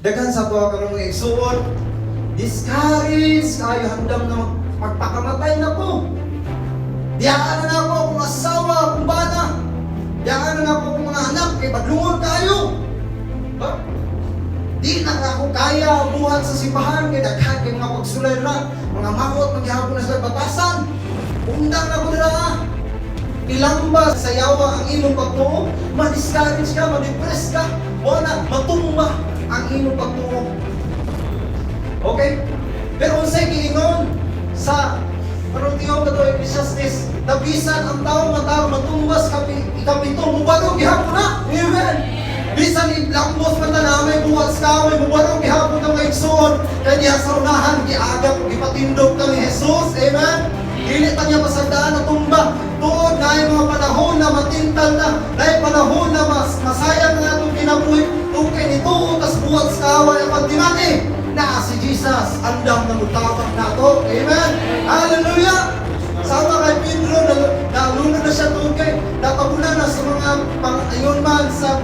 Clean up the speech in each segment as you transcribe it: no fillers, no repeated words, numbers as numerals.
Daghan sa ato karon, mga igsuon, discouraged kayo, handam na magpakamatay na ko. Diyaan na nako akong asawa, akong bana. Diyaan na nako akong mga anak, kay badlungon kayo. Ba? Di na ako kaya buhat sa simbahan kay daghan kay mga pagsulay na, mga makot maghapon na sa batasan. Undang na ko dira. Ilamba sa yawa ang imong pagtuo, ma-discourage ka, ma-depress ka, wala, matumba ang imong pagtuo. Okay? Pero unsay giingon sa panultihon kato, Ecclesiastes, na bisan ang tao matao matumbas ikapito, mubarog gihapon na. Amen. Bisan iblambos man na may buhat sa kahoy, mubarog gihapon ka, mga igsoon. Kay diha sa unahan, giagap, gipatindog ka ni Jesus. Amen. Dili ta niya pasagdaan na tumba. Tuod na mga panahon na matintal na, na panahon na mas masayang nga atong kinabuhi. Tungkol kay nituo tas buhat sa kahoy, apan timani, naa si Jesus, andam na mutabang nato. Amen. Hallelujah. Sama kay Pedro, na nalunod na siya tungkol kay natabunan na sa mga pang-ayon man sa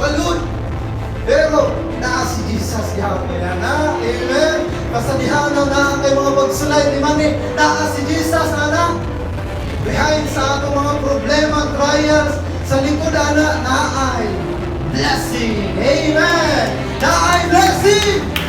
balud. Pero naa si Jesus gihapon na na. Amen. Basta diha na naa kay mga pagsulay ni Mani, naa si Jesus ana. Behind sa atong mga problema, trials, sa likod ana naay blessing. Amen. Naay blessing.